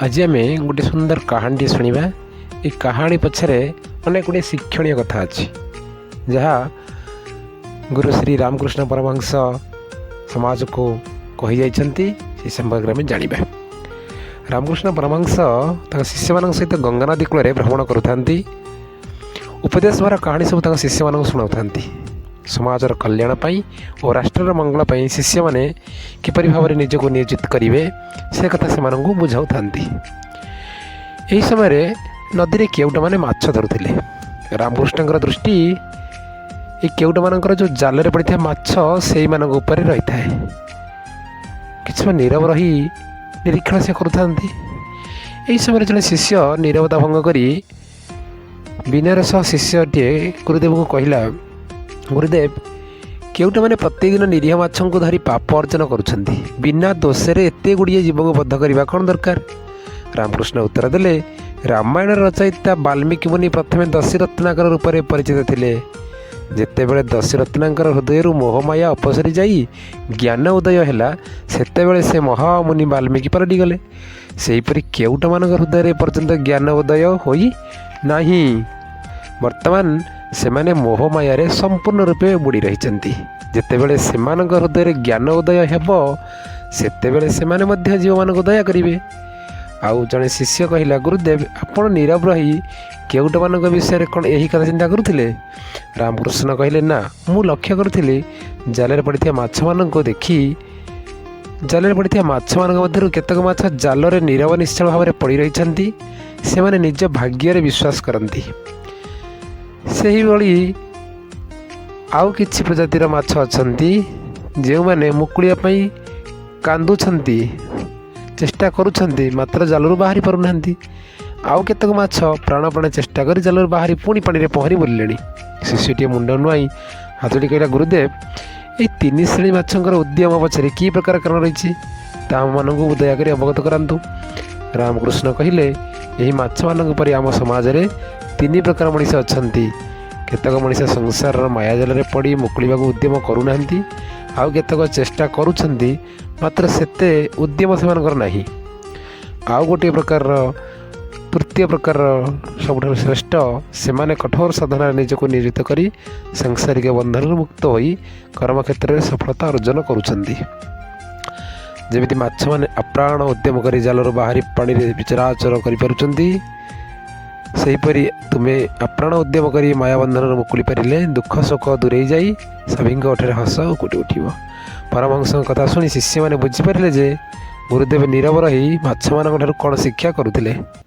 ଆଜି ଆମେ ଗୋଟେ ସୁନ୍ଦର କାହାଣୀଟି ଶୁଣିବା। ଏ କାହାଣୀ ପଛରେ ଅନେକ ଗୁଡ଼ିଏ ଶିକ୍ଷଣୀୟ କଥା ଅଛି, ଯାହା ଗୁରୁ ଶ୍ରୀ ରାମକୃଷ୍ଣ ପରମହଂସ ସମାଜକୁ କହିଯାଇଛନ୍ତି। ସେ ସମ୍ପର୍କରେ ଆମେ ଜାଣିବା। ରାମକୃଷ୍ଣ ପରମହଂସ ତାଙ୍କ ଶିଷ୍ୟମାନଙ୍କ ସହିତ ଗଙ୍ଗାନଦୀ କୂଳରେ ଭ୍ରମଣ କରୁଥାନ୍ତି। ଉପଦେଶ ଭରା କାହାଣୀ ସବୁ ତାଙ୍କ ଶିଷ୍ୟମାନଙ୍କୁ ଶୁଣାଉଥାନ୍ତି। ସମାଜର କଲ୍ୟାଣ ପାଇଁ ଓ ରାଷ୍ଟ୍ରର ମଙ୍ଗଳ ପାଇଁ ଶିଷ୍ୟମାନେ କିପରି ଭାବରେ ନିଜକୁ ନିୟୋଜିତ କରିବେ, ସେ କଥା ସେମାନଙ୍କୁ ବୁଝାଉଥାନ୍ତି। ଏହି ସମୟରେ ନଦୀରେ କେଉଟମାନେ ମାଛ ଧରୁଥିଲେ। ରାମକୃଷ୍ଣଙ୍କର ଦୃଷ୍ଟି ଏହି କେଉଟମାନଙ୍କର ଯେଉଁ ଜାଲରେ ପଡ଼ିଥିବା ମାଛ, ସେଇମାନଙ୍କ ଉପରେ ରହିଥାଏ। କିଛି ସମୟ ନୀରବ ରହି ନିରୀକ୍ଷଣ ସେ କରୁଥାନ୍ତି। ଏହି ସମୟରେ ଜଣେ ଶିଷ୍ୟ ନୀରବତା ଭଙ୍ଗ କରି ବିନୟର ସହ ଶିଷ୍ୟଟିଏ ଗୁରୁଦେବଙ୍କୁ କହିଲା, "ଗୁରୁଦେବ, କେଉଟମାନେ ପ୍ରତିଦିନ ନିରୀହ ମାଛଙ୍କୁ ଧରି ପାପ ଅର୍ଜନ କରୁଛନ୍ତି। ବିନା ଦୋଷରେ ଏତେ ଗୁଡ଼ିଏ ଜୀବଙ୍କୁ ବଧ କରିବା କ'ଣ ଦରକାର?" ରାମକୃଷ୍ଣ ଉତ୍ତର ଦେଲେ, "ରାମାୟଣର ରଚୟିତା ବାଲ୍ମୀକି ମୁନି ପ୍ରଥମେ ଦସ୍ୟୁରତ୍ନାକର ରୂପରେ ପରିଚିତ ଥିଲେ। ଯେତେବେଳେ ଦସ୍ୟୁରତ୍ନାକରଙ୍କର ହୃଦୟରୁ ମୋହମାୟା ଅପସରି ଯାଇ ଜ୍ଞାନ ଉଦୟ ହେଲା, ସେତେବେଳେ ସେ ମହାମୁନି ବାଲ୍ମୀକି ପାଲଟିଗଲେ। ସେହିପରି କେଉଟମାନଙ୍କ ହୃଦୟରେ ପର୍ଯ୍ୟନ୍ତ ଜ୍ଞାନ ଉଦୟ ହୋଇ ନାହିଁ। ବର୍ତ୍ତମାନ ସେମାନେ ମୋହମାୟାରେ ସମ୍ପୂର୍ଣ୍ଣ ରୂପେ ବୁଡ଼ି ରହିଛନ୍ତି। ଯେତେବେଳେ ସେମାନଙ୍କ ହୃଦୟରେ ଜ୍ଞାନ ଉଦୟ ହେବ, ସେତେବେଳେ ସେମାନେ ମଧ୍ୟ ଜୀବମାନଙ୍କୁ ଦୟା କରିବେ।" ଆଉ ଜଣେ ଶିଷ୍ୟ କହିଲା, "ଗୁରୁଦେବ, ଆପଣ ନୀରବ ରହି କେଉଟମାନଙ୍କ ବିଷୟରେ କ'ଣ ଏହି କଥା ଚିନ୍ତା କରୁଥିଲେ?" ରାମକୃଷ୍ଣ କହିଲେ, "ନା, ମୁଁ ଲକ୍ଷ୍ୟ କରୁଥିଲି ଜାଲରେ ପଡ଼ିଥିବା ମାଛମାନଙ୍କୁ ଦେଖି। ଜାଲରେ ପଡ଼ିଥିବା ମାଛମାନଙ୍କ ମଧ୍ୟରୁ କେତେକ ମାଛ ଜାଲରେ ନୀରବ ନିଶ୍ଚଳ ଭାବରେ ପଡ଼ି ରହିଛନ୍ତି। ସେମାନେ ନିଜ ଭାଗ୍ୟରେ ବିଶ୍ୱାସ କରନ୍ତି। ସେହିଭଳି ଆଉ କିଛି ପ୍ରଜାତିର ମାଛ ଅଛନ୍ତି, ଯେଉଁମାନେ ମୁକୁଳିବା ପାଇଁ କାନ୍ଦୁଛନ୍ତି, ଚେଷ୍ଟା କରୁଛନ୍ତି, ମାତ୍ର ଜାଲରୁ ବାହାରି ପାରୁନାହାନ୍ତି। ଆଉ କେତେକ ମାଛ ପ୍ରାଣପଣେ ଚେଷ୍ଟା କରି ଜାଲରୁ ବାହାରି ପୁଣି ପାଣିରେ ପହଁରି ବୁଲିଲେଣି।" ଶିଷ୍ୟଟିଏ ମୁଣ୍ଡ ନୁଆଇଁ ହାତଯୋଡ଼ି କହିଲା, "ଗୁରୁଦେବ, ଏହି ତିନି ଶ୍ରେଣୀ ମାଛଙ୍କର ଉଦ୍ୟମ ପଛରେ କି ପ୍ରକାର କାରଣ ରହିଛି, ତାହା ଆମମାନଙ୍କୁ ଦୟାକରି ଅବଗତ କରାନ୍ତୁ।" ରାମକୃଷ୍ଣ କହିଲେ, "ଏହି ମାଛମାନଙ୍କ ପରି ଆମ ସମାଜରେ ତିନି ପ୍ରକାର ମଣିଷ ଅଛନ୍ତି। କେତେକ ମଣିଷ ସଂସାରର ମାୟାଜାଲରେ ପଡ଼ି ମୁକୁଳିବାକୁ ଉଦ୍ୟମ କରୁନାହାନ୍ତି। ଆଉ କେତେକ ଚେଷ୍ଟା କରୁଛନ୍ତି, ମାତ୍ର ସେତେ ଉଦ୍ୟମ ସେମାନଙ୍କର ନାହିଁ। ଆଉ ଗୋଟିଏ ପ୍ରକାରର, ତୃତୀୟ ପ୍ରକାରର ସବୁଠାରୁ ଶ୍ରେଷ୍ଠ। ସେମାନେ କଠୋର ସାଧନାରେ ନିଜକୁ ନିୟୋଜିତ କରି ସାଂସାରିକ ବନ୍ଧନରୁ ମୁକ୍ତ ହୋଇ କର୍ମକ୍ଷେତ୍ରରେ ସଫଳତା ଅର୍ଜନ କରୁଛନ୍ତି। ଯେମିତି ମାଛମାନେ ଆପ୍ରାଣ ଉଦ୍ୟମ କରି ଜାଲରୁ ବାହାରି ପାଣିରେ ଚରାଚର କରିପାରୁଛନ୍ତି, ସେହିପରି ତୁମେ ଆପ୍ରାଣ ଉଦ୍ୟମ କରି ମାୟାବନ୍ଧନରୁ ମୁକୁଳି ପାରିଲେ ଦୁଃଖ ଶୋକ ଦୂରେଇ ଯାଇ ସଭିଙ୍କ ଓଠରେ ହସ ଉକୁଟି ଉଠିବ।" ପରମହଂସଙ୍କ କଥା ଶୁଣି ଶିଷ୍ୟମାନେ ବୁଝିପାରିଲେ ଯେ ଗୁରୁଦେବ ନୀରବ ରହି ମାଛମାନଙ୍କ ଠାରୁ କ'ଣ ଶିକ୍ଷା କରୁଥିଲେ।